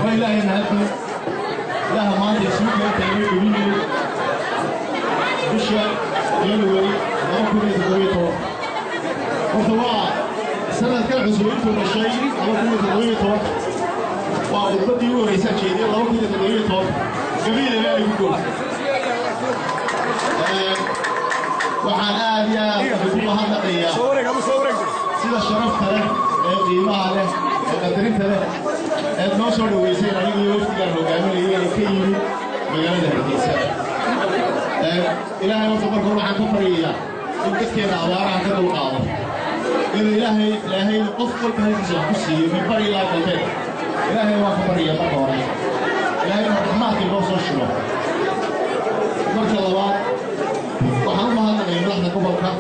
Waa Ilaahay mahadsan. Ilaaha maanta isugu keenay Gabiley bisha January 2017. Horta waa sanadkan cusub intuu dhashay 2017, waa khudbaddii ugu horreysaan jeediyay 2017. Gabiley baa igu gool. Waxaan aad iyo aad ugu mahadnaqayaa sida sharafta leh ee qiimaha leh ee qadarinta leh eed noo soo dhoweyseen anigu iyo wafdigaan hogaaminayay ee ka yimid magaalada Hargeysa. Ilaahay horta marka hore waxaan ka baryayaa in dadkeena abaaraha ka dulqaado, inuu Ilaahay qof walba halkiisa wax ku siiyo min bari ilaa galbeed. Ilaahay waan ka baryayaa marka hore Ilaahay inuu raxmaadka inoo soo shiro. Marka labaad waxaan u mahadnaqaya madaxda gobolka,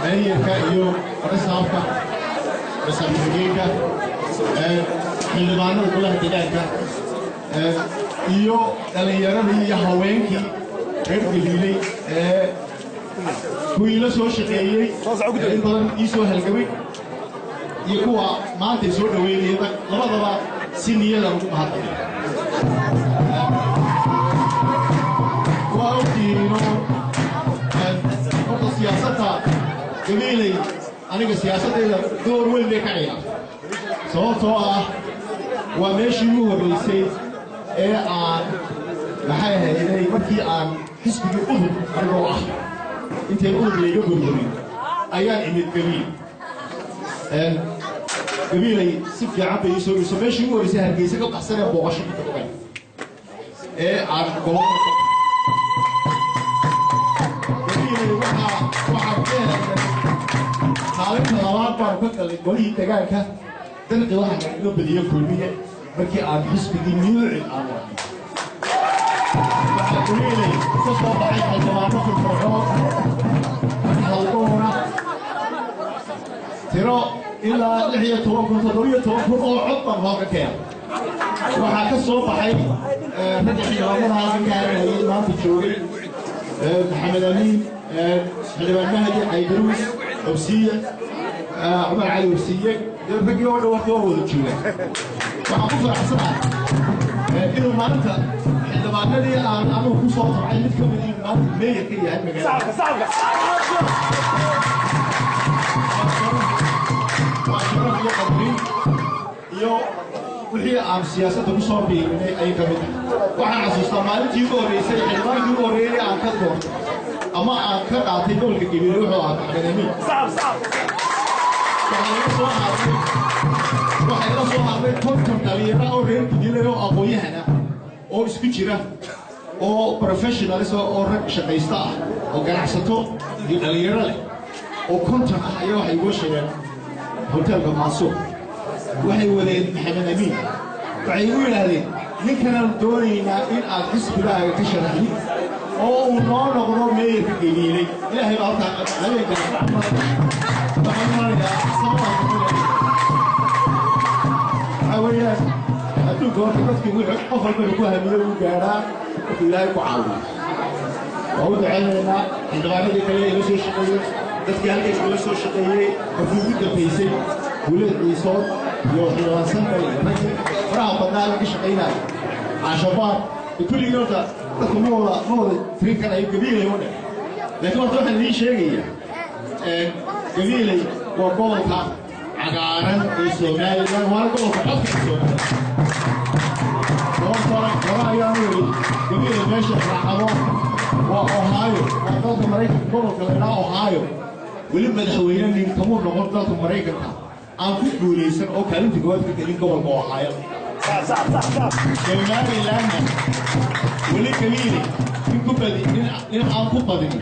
meeyarka iyo barisaabka, barisaab ku-xigeenka, xildhibaanada golaha deegaanka iyo dhallinyaradii iyo haweenkii reer Gabiiley ee kuwii la soo shaqeeyey in badan ii soo halgamay iyo kuwa maanta soo dhoweynaya, labadaba si niyadan ugu mahadnaqay. Waa ogtihiinoo horta siyaasadda Gabiiley aniga siyaasaddayda door weyn bay ka ciyaar, sababtoo ah waa meeshii ugu horreysay ee aan maxay ahayday markii aan xisbigii Udub anigoo ah intayn Udub layga burburin ayaan imid Gabiil. Gabiilay si fiican bay ii soo geyso. Meeshii ugu horreysay Hargeysa ka baxsan ee booqasho ku tagobay ee aan gobolka Gabiilay waxaan ka helnay kaalinta labaad baanu ka galnay golihii degaanka. Dalqi waxaa nagaga badiyey Kulmiye markii aan xisbigii Newcid aan wadnay. Waxaa Gabiilay ka soo baxay xildhibaano firfircoon haldoona, tiro ilaa 16,000, 17,000 oo cod baan halka keenay. Waxaa ka soo baxay ragga xildhibaanada halkan ka hadlayay maanta joogay, Maxamed Amiin, xildhibaan Mahdi Caydaruus Obsiye, Cumar Cali Obsiye, raggii oo dhan warkii waa wada joogaan. Waxaan ku faraxsanahay inuu maanta xildhibaanadii aan anugu ku soo tabcay mid ka mid inuu maanta meeyar ka yahay magaalada. Waa sharaf iyo qadrin iyo wixii aan siyaasadda ku soo biirinay ayay ka mid tahay. Waxaan xasuustaa maalintii ugu horreysay xildhibaankii ugu horreeyay aan ka doortay ama aan ka qaatay gobolka Gabiile wuxuu ahaa Maxamed Amiin. Waxaa ila soo hadlay 50 dhalinyaro oo reer Gabiile oo aqoon-yahan ah oo isku jira oo professionalis oo rag shaqaysta ah oo ganacsato iyo dhalinyaro leh oo 50 ah ayaa waxay igoo sheegeen hoteelka Maasuur. Waxay wadeen Maxamed Amiin. Waxay igu yidhaahdeen ninkanaan doonaynaa in aad xisbigaaga ka sharaxdid oo uu noo noqdo meeyarka Gabiiley. Ilaahay baa horta habeenkaas waxaan imanayaa samada. Waxaa weeyaan adduunka horta dadkii wuxuu qof walba ku hamiyo uu gaadhaa markuu Ilaahay ku caawiyo. Waa u ducaynaynaa xildhibaanadii kale ee ila soo shaqeeyey, dadkii halkan igula soo shaqeeyey markii ugu dambaysay Guuleed Ciisood iyo xildhibaan Sanbay iyo raggii faraha badnaa halkan ka shaqaynaya, Caashabaab kulligii. Horta dadku ma wada tirin karayo Gabiiley oo dhan, laakiin horta waxaan idiin sheegayaa Gabiiley waa gobolka cagaaran ee Somaliland, waana gobolka codka ee Somaliland. Sababtoo hore ayaan u yidhi Gabiiley meesha raacado waa Ohio, waa dalka Maraykanka gobolka la idhaha Ohio. Weli madaxweyne nin kamuu noqon dalka Maraykanka aan ku guulaysan oo kaalinta koowaad ka gelin gobolka Ohio. Somalilandna weli Gabiiley nin ku badi nin aan ku badin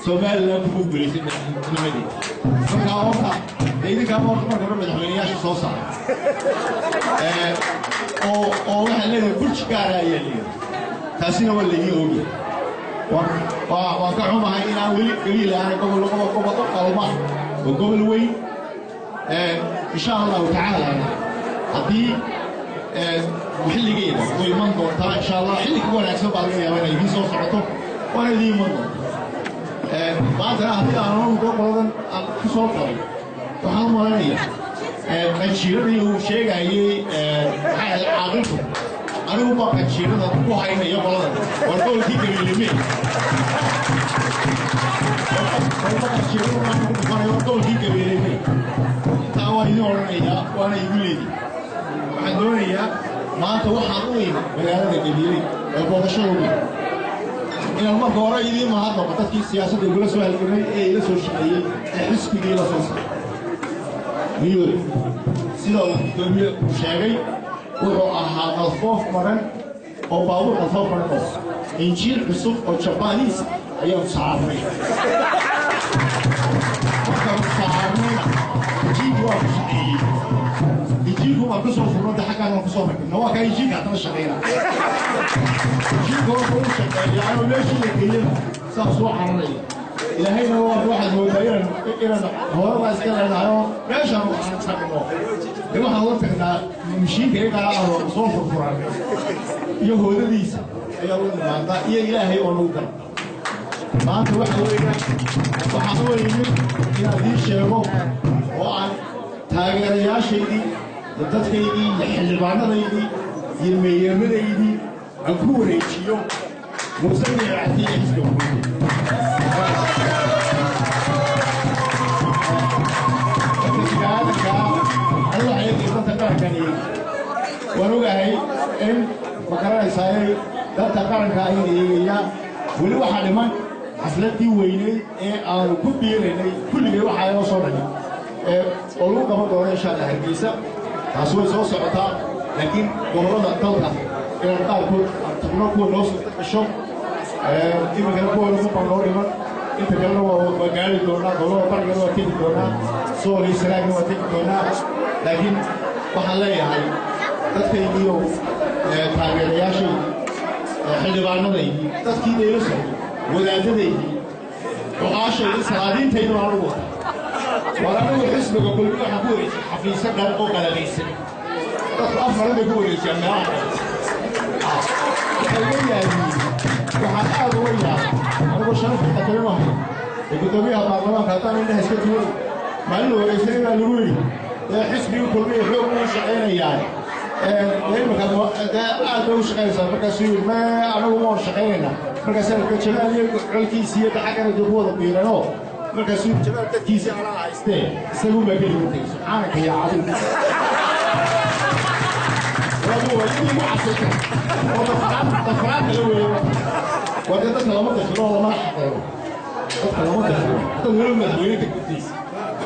Somaliland kuma guulaysan madaxnimadii. Marka horta dee idinkaa horta marka hore madaxweyneyaasha soo saaray oo waxaa leedahay burj gaara ayaa leeyahay, taasina waa laydin ogyahay. Waan ka xumahay inaan weli Gabiil aanay gobol u qalma oo gobol weyn. Insha Allahu tacaala haddii xilligeeda way iman doontaa, insha Allah xilli ka wanaagsan baa laga yaabaa inay idiin soo socoto, waana idiin iman doontaa. Maantana haddii aan anagu qoladan aan ku soo galay waxaan u malaynayaa qanjiiradii uu sheegayey maxay Anigu baa qajiirada ku haynaya qoladan. War gobolkii Gabiley, war gobolkii Gabiley. Intaa waa idin odhanayaa, waana igu leedi. Waxaan doonayaa maanta waxaan u imid magaalada Gabiley ee booqashada ugu inaan marka hore idiin mahadnaqo dadkii siyaasadda igula soo halgamay ee ila soo shaqeeyey ee xisbigii la soo saaray. Miyuur sida uu gudoomiye uu sheegay, wuxuu ahaa qalfoof maran oo baabuur qalfoof maran oo injiil cusub oo Jabaniis ayaanu saarnay. Markaanu saarnayna injiilku waa ku shaqeeyey. Injiilku waan kusoo furno, de xaggaan waan kusoo rakibna, waa kaa injiilka haddana shaqeyna. Injiilka horta uu shaqeeya anoo meeshii la geeyana saas soo cararaya. Ilaahayna waa waxaad moodaa inaan horeba iska leenahay oo meeshaan aan tagno, de waxaan la tagnaa mishiinka iyagaa aanu soo furfuranay iyo hoodadiisa ayaa u imaadaa iyo Ilaahay oo nagu garab. Maanta waxa weeyaan waxaan u yimid inaan idiin sheego oo aan taageerayaashaydii iyo dadkaydii iyo xildhibaanadaydii iyo meeyaradaydii aan ku wareejiyo Muuse Biixi Cabdi iyo xisbiga Kulmiye. Dadka bini'aadamka anigu waxay eegaya danta qarankan eegi. Waan ogahay in ma garanaysaaye danta qaranka ayaan eegayaa. Weli waxaa dhiman xafladdii weyneyd ee aanu ku biiraynay kulligay waxaa inoo soo dhigay ee oo lagu qaban doono insha Allah Hargeysa. Taasi way soo socotaa, laakiin gobollada dalka inaan qaarkood aan tagno kuwa noo suurta gasho. Iminkana kuwa lagu noo dhiman, inta kalena waa gaari doonaa. Gobollada barigana waa tegi doonaa, Sool iyo Sanaagna waa tegi doonaa. Laakiin waxaan leeyahay dadkaygiiyo taageerayaashaydii, xildhibaanadaydii, dadkii dayla socday, wadaadadaydii, cuqaashaydii, salaadiintayda baan anugu wata. War anigu xisbiga Kulmi waxaan ku wareejiyey xafiisyo dhan oo qalabaysan. Dadku 4 bay ku wareejiyaan meelaha kale. Waxay iga yaabiyey, waxaan aad uga yaabay anigoo sharafta qadarin u hayo ee guddoomiyaha baarlamaanka, haddaan indhaha iska tuuray maalin la wareysanay baa lagu yidhi dee xisbigii Kulmiya xoog uu shaqaynayaa, dee imika dee aad bay u shaqaynaysaa. Markaasuu yidhi mee anagu waan shaqaynaynaa. Markaasaa Jamaal iyo colkiisii iyo xaggana dee ku wada biiranoo. Markaasuu yidhi Jamaal dadkiisii anaa haystee, isagun baa keligu tegey. Subxaanaka yaa cadiim, waa igu casayta oo dafraan kala weeye. Waa dee dadka lama dafiro oo lamana xaqeero, dadka lama dafiro. Haddaad weliba madaxweyne ka gudaysa,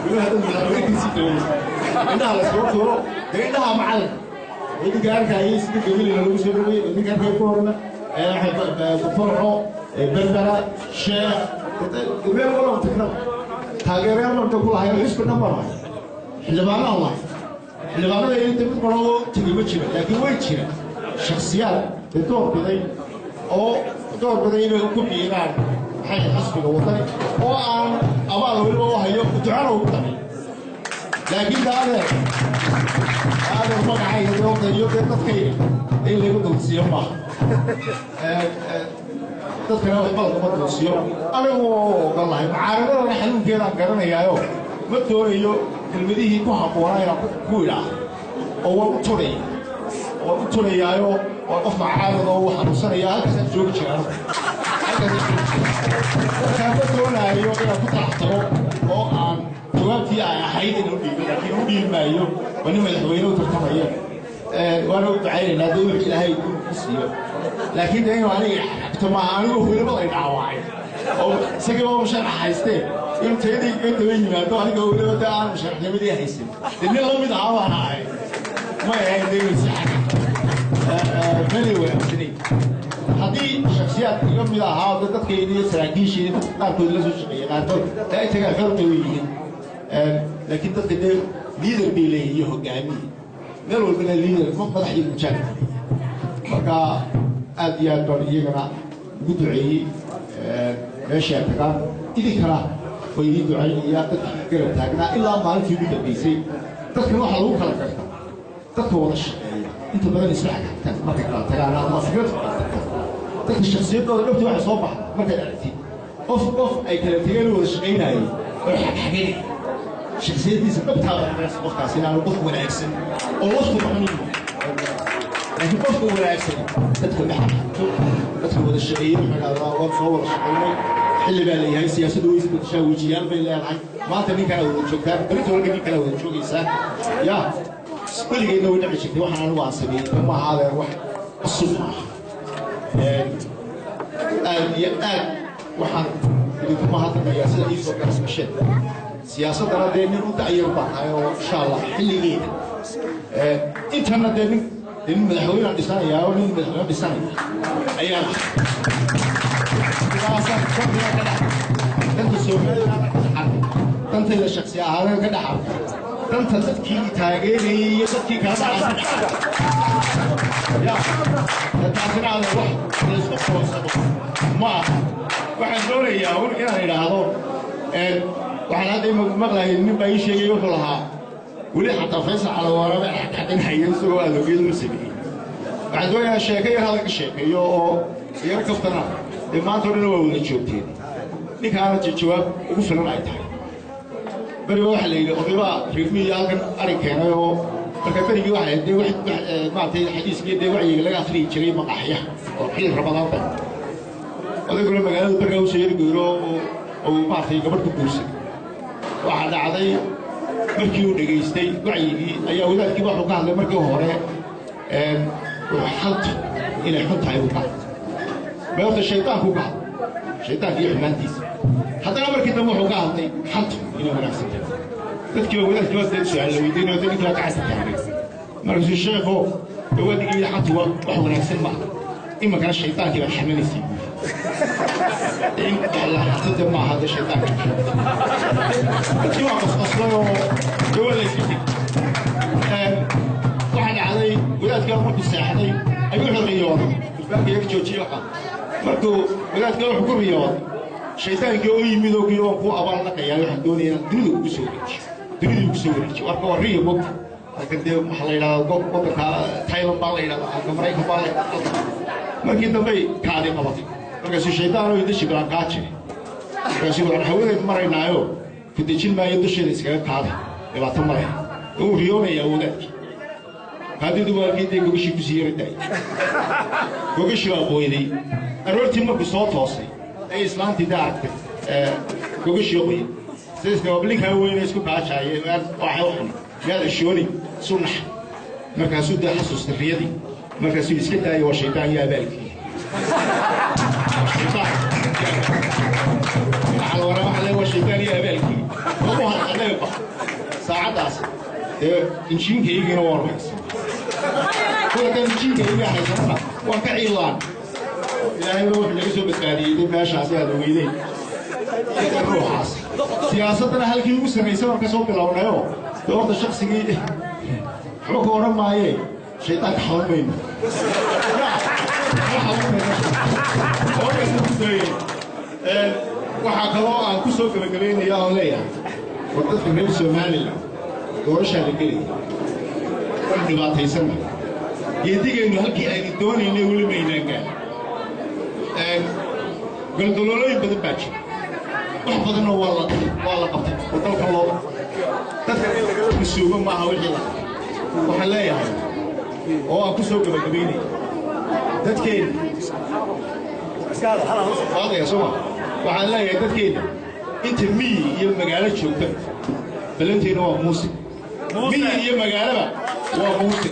weliba haddaad madaxweyne kasii dawaysa, indhaha layskaga tuuro, dee indhaha macalin idinka arkayay sida Gabilina lagu soo dhaweeyey, idinka arkay ku horna Farxo, Berbera, Sheekh, meel walba tagnaba taageerayaal baan ku lahay. Xisbi dhan baan lahay, xildhibaanaan lahay. Xildhibaanada inta mid qoloo tegey ma jira, laakiin way jira shakhsiyaad dee door biday oo door biday inay ku biiraan maxay xisbiga Wadani oo aan abaal weliba u hayo, ducana ugu daray. Laakiin daadeer adeer magacayga dee iyo dee dadkayga in lagu dulsiiyo maaha, dadkana waxba laguma dulsiiyo. Anigu waa ogon lahay mucaaradadana xanuunkeedaan garanayaayo, ma doonayo kelmadihii ku habboonaa inaan ku idhaah oo waan u turaya, waan u turayaayo. Waa qof mucaarad oo uu xanuunsanaya, halkaasaan joogi jira anigu, halkaasaan joogi jira. Markaa ma doonaayo inaan ku talax tago oo aan jawaabtii ay ahayd inuu dhiibo, laakiin u dhiibi maayo. Waa nin madaxweyne u tartamaya, waana u ducaynaynaa dee wixii Ilaahay ku siiyo. Laakiin dee inuu aniga xagto maaha, anigoo weliba ay dhaawacay oo isagii baa musharax haystee inuu tayadii iga daba yimaado, aniga weliba dee aan musharaxnimadii haysan, dee nin la mid ahaa baan ahay, may ahayn dee inuu si xagto many wanaagsanayn. Haddii shaksiyaad iga mid ahaa dee dadkayda iyo saraakiishii dadka qaarkood la soo shaqeeyay, qaarkood dee ay tagaan xor bay u yihiin, laakiin dadka dee liader bay leeyihiin iyo hogaamiye, meel walbana liader madax iyo mujaahid leeyahay. Marka aad iyo aad baan iyagana ugu duceeyey meeshay ay tagaan, idinkana way idiin ducaynayaa dadkii garab taagnaa ilaa maalintii ugu dambeysay. Dadkana waxaa lagu kala gartaa dadka wada shaqeeya inta badan isla xagxagtaan markay kala tagaan ama fikrad kala tagtaan. Dadka shakhsiyaddooda dhabtii waxay soo baxda markaad aragtid qof ay kala tegeen wada shaqaynayay oo xagxaganay, shakhsiyaddiisa dhabtaa baa qofkaas inaanu qof wanaagsan oo laftu xun. Laakiin qofka wanaagsan dadka maxato, dadka wada shaqeeyey wuxuu idhahdaa waan soo wada shaqaynay. Xilli baa leeyahay, siyaasaddu way isbedeshaa, wejiyaal bay leedahay. Maanta nin kala wada joogtaan, berito walba nin kala wada joogaysaan. Yaa weligeedna way dhici jirtay. Waxaan anigu aan sameeyey ma ahaadeen wax cusub maaha. Aad iyo aad waxaan idinku mahadnaqayaa sida ii soo garasmasheen. Siyaasaddana dee nin u da'yar baan ahay oo insha Allah xilligeeda intana dee nin madaxweynaan dhisanayaa oo nin madaxweyne dhisanaya ayaan ahay. Sidaasaan fardiga ka dhex danta Somaliland ka dhex arkay, dantayda shaksi ahaaneed ka dhex arkay, danta dadkii taageerayay iyo dadkii kala dhacaa ka dhex arkay. Ya taasina adeer wax la isku qoonsado ma aha. Waxaan doonayaa un inaan idhaahdo, waxaan hadda maqlayay nin baa ii sheegay, wuxuu lahaa weli xataa Faysal Calawaarabe xadxadinhaya isagoo adoogiyada la sameeyey. Waxaan doonayaa sheeko yar hadal ka sheekeeyo oo yar kaftana. Dee maanta o dhan waa wada joogteen, ninkaana jawaab ugu filan ay tahay. Beriba waxaa la yidhi odaybaa reermiyi halkan ari keenay oo marka berigii waxay dee maaragtay xadiiskii dee wacyiga laga akhriyi jiray maqaaxyaha oo xilli Ramadaan bay. Odayguna magaalada bergaa usoo yar goyro oo maaragtay gabadh ku guursaday. Waxaa dhacday markii uu dhegaystay wacyigii ayaa wadaadkii wuxuu ka hadlay markii hore wuxuu xaltu inay xun tahay buu ka hadlay. May horta shaydaanku ka hadlay, shaydaanka iyo xumaantiisa. Haddana markii dambe wuxuu ka hadlay xantu inay wanaagsan tahay. Dadkiiba wadaadkii waa dee su-aal la weydiinayo, dee ninkii waa gacanta taagay. Markaasuu sheekho dawaadigii yidhi xantu waa wax wanaagsan maaha, iminkana shaydaankii baad xamanaysay buuri in la xantade maaha, dee shaydaanka. Dadkii waa qosqoslay oo dee waa la iska tegey. Waxaa dhacday wadaadkii markuu seexday ayuu wuxuu riyooday durbaanka iyaga joojiye. Waxa markuu wadaadkii wuxuu ku riyooday shaydaankii oo yimid oo kii waan kuu abaal dhaqayaa, waxaan doonaya inaan dunida kugu soo wareejiyo, dunida ugu soo wareejiyo. Warka waa riyo mogta. Halkan dee waxaa la yidhahdaa waddanka Thailand baa la yidhahdaa, halka Maraykan baa la yidhahdaa. Markii dambey kaadi qabatay, markaasuu shaydaan oo deji balaan kaajire. Markaasuu waxaan hawadeed maraynaayo ku dejin maayo, dusheeda iskaga kaadi, dhibaato ma leh. Wuu riyoonayaa wadaadkii. Kaadidu waa kii dee gogashii kusii yara daayay, gogashii baa qoyday. Aroortii markuu soo toosay ay islaantii dee aragtay gogashii qoyay. Sidaas ninkaa weyne isku kaajaaye waxay u xun miyaad ashooni sunax. Markaasuu dee xasuustay riyadii, markaasuu iska daayay, waa shaydaan iyo abaalkii. Waa shaydaan iyo abaalkii lagu hadhadheeba saacaddaas. Dee injiinkaygiina waanu haysan, kuwa injiinkayga haysanana waan ka ciilaan. Ilaahayba wuxuu naga soo badbaadiyey dee meeshaasi aad ogeydeen ruuxaas. Siyaasaddana halkii ugu sarraysay baan ka soo bilownayoo dee horta shaksigii waxba ku odhan maayee, shaydaanka xaban mayno. Waxaa kaloo aan ku soo gebagabaynaya oon leeyahay, war dadka reer Somaliland, doorashaa la gelaya, waan dhibaataysanna, geedigeennu halkii aynu doonaynay weli maynaan gaar. Goldoloolooyin badan baa jira, wax badanna waa la qabtay oo dalka loo dadka in lagala masuugo maaha wixii la qabtay. Waxaan leeyahay oo aan ku soo gebagabaynaya dadkeenna waadaya sooma, waxaan leeyahay dadkeenna inta miyi iyo magaalo joogta, ballanteena waa Muuse. Miyi iyo magaalaba waa Muuse.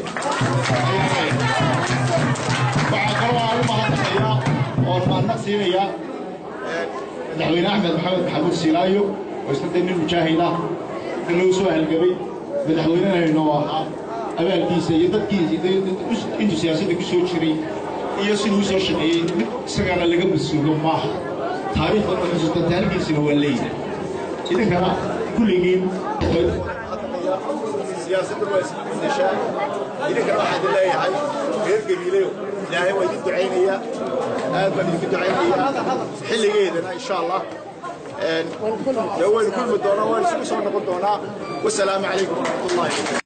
Waxaa kaloo aan u mahadnaqayaa oon mahadnaq siinayaa madaxweyne Axmed Maxamed Maxamuud Siilaayo oo isna dee nin mujaahid ah in loo soo halgamay, madaxweynenayno ahaa. Abaalkiisa iyo dadkiisa intuu siyaasadda ku soo jiray iyo siduu u soo shaqeeyey mid isagana laga masuugo maaha. Taariikhdan xusuusta taalkiisina waa leeyahay. Idinkana kulligiin siyaasadda waa isku bedeshaa. Idinkana waxaa idin leeyahay reer Gabiileyo, Ilaahay waa idin ducaynayaa, aad baan idinku ducaynayaa. Xilligeedana insha Allah dee waynu kulmi doonaa, waynu isugu soo noqon doonaa. Wasalaamu calaykum waraxmatullahi.